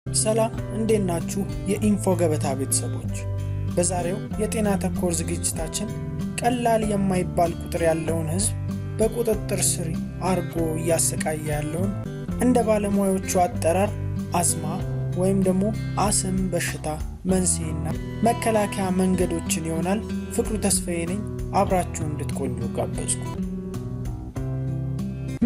ሰላም፣ እንዴት ናችሁ? የኢንፎ ገበታ ቤተሰቦች፣ በዛሬው የጤና ተኮር ዝግጅታችን ቀላል የማይባል ቁጥር ያለውን ሕዝብ በቁጥጥር ስር አርጎ እያሰቃየ ያለውን እንደ ባለሙያዎቹ አጠራር አዝማ ወይም ደግሞ አስም በሽታ መንስኤና መከላከያ መንገዶችን ይሆናል። ፍቅሩ ተስፋዬ ነኝ። አብራችሁ እንድትቆዩ ጋበዝኩ።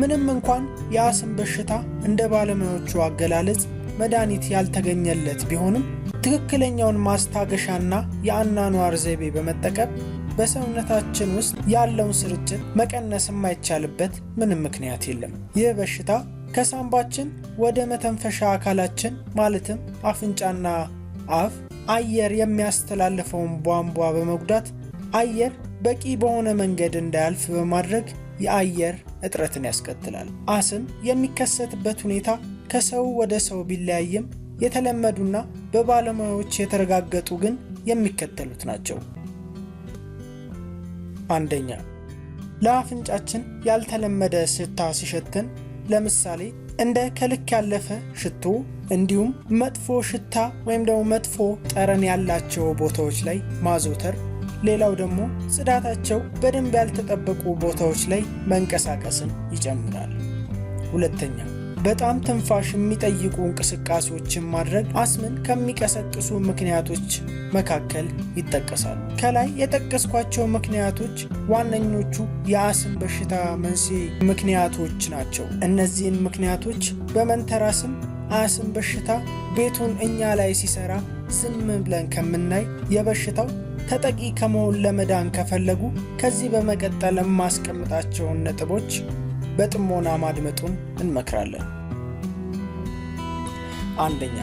ምንም እንኳን የአስም በሽታ እንደ ባለሙያዎቹ አገላለጽ መድኃኒት ያልተገኘለት ቢሆንም፣ ትክክለኛውን ማስታገሻና የአኗኗር ዘይቤ በመጠቀም በሰውነታችን ውስጥ ያለውን ስርጭት መቀነስ የማይቻልበት ምንም ምክንያት የለም። ይህ በሽታ ከሳንባችን ወደ መተንፈሻ አካላችን ማለትም አፍንጫና አፍ አየር የሚያስተላልፈውን ቧንቧ በመጉዳት አየር በቂ በሆነ መንገድ እንዳያልፍ በማድረግ የአየር እጥረትን ያስከትላል። አስም የሚከሰትበት ሁኔታ ከሰው ወደ ሰው ቢለያይም የተለመዱና በባለሙያዎች የተረጋገጡ ግን የሚከተሉት ናቸው። አንደኛ፣ ለአፍንጫችን ያልተለመደ ሽታ ሲሸትን፣ ለምሳሌ እንደ ከልክ ያለፈ ሽቶ እንዲሁም መጥፎ ሽታ ወይም ደግሞ መጥፎ ጠረን ያላቸው ቦታዎች ላይ ማዘውተር፣ ሌላው ደግሞ ጽዳታቸው በደንብ ያልተጠበቁ ቦታዎች ላይ መንቀሳቀስን ይጨምራል። ሁለተኛ፣ በጣም ትንፋሽ የሚጠይቁ እንቅስቃሴዎችን ማድረግ አስምን ከሚቀሰቅሱ ምክንያቶች መካከል ይጠቀሳሉ። ከላይ የጠቀስኳቸው ምክንያቶች ዋነኞቹ የአስም በሽታ መንስኤ ምክንያቶች ናቸው። እነዚህን ምክንያቶች በመንተራስም አስም በሽታ ቤቱን እኛ ላይ ሲሰራ ዝም ብለን ከምናይ የበሽታው ተጠቂ ከመሆን ለመዳን ከፈለጉ ከዚህ በመቀጠል የማስቀምጣቸውን ነጥቦች በጥሞና ማድመጡን እንመክራለን። አንደኛ፣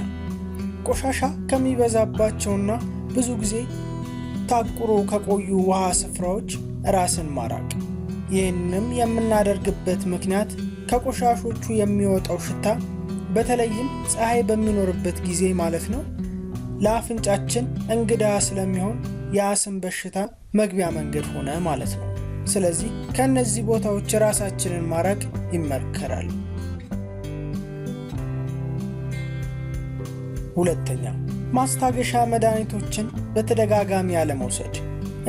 ቆሻሻ ከሚበዛባቸውና ብዙ ጊዜ ታቁሮ ከቆዩ ውሃ ስፍራዎች ራስን ማራቅ። ይህንም የምናደርግበት ምክንያት ከቆሻሾቹ የሚወጣው ሽታ በተለይም ፀሐይ በሚኖርበት ጊዜ ማለት ነው፣ ለአፍንጫችን እንግዳ ስለሚሆን የአስም በሽታ መግቢያ መንገድ ሆነ ማለት ነው። ስለዚህ ከእነዚህ ቦታዎች ራሳችንን ማራቅ ይመከራል። ሁለተኛ፣ ማስታገሻ መድኃኒቶችን በተደጋጋሚ አለመውሰድ።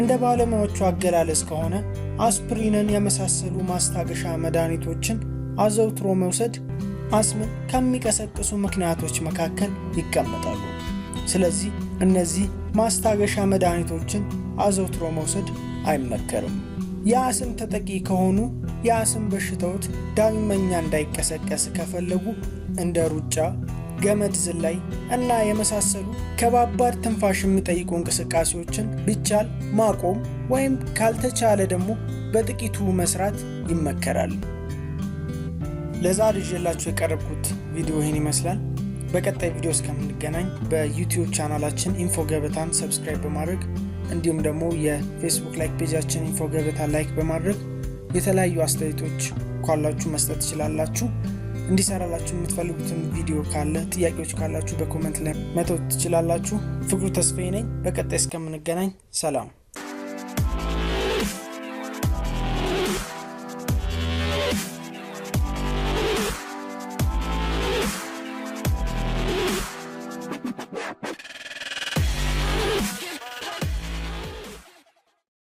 እንደ ባለሙያዎቹ አገላለጽ ከሆነ አስፕሪንን የመሳሰሉ ማስታገሻ መድኃኒቶችን አዘውትሮ መውሰድ አስምን ከሚቀሰቅሱ ምክንያቶች መካከል ይቀመጣሉ። ስለዚህ እነዚህ ማስታገሻ መድኃኒቶችን አዘውትሮ መውሰድ አይመከርም። የአስም ተጠቂ ከሆኑ የአስም በሽታዎት ዳግመኛ እንዳይቀሰቀስ ከፈለጉ እንደ ሩጫ፣ ገመድ ዝላይ እና የመሳሰሉ ከባባድ ትንፋሽ የሚጠይቁ እንቅስቃሴዎችን ቢቻል ማቆም ወይም ካልተቻለ ደግሞ በጥቂቱ መስራት ይመከራል። ለዛሬ ይዤላችሁ የቀረብኩት ቪዲዮ ይህን ይመስላል። በቀጣይ ቪዲዮ እስከምንገናኝ በዩቲዩብ ቻናላችን ኢንፎ ገበታን subscribe በማድረግ እንዲሁም ደግሞ የፌስቡክ like page ኣችን ኢንፎ ገበታ like በማድረግ የተለያዩ አስተያየቶች ካላችሁ መስጠት ትችላላችሁ። እንዲሰራላችሁ የምትፈልጉትን ቪዲዮ ካለ፣ ጥያቄዎች ካላችሁ በ comment ላይ መተው ትችላላችሁ። ፍቅሩ ተስፋዬ ነኝ። በቀጣይ እስከምንገናኝ ሰላም።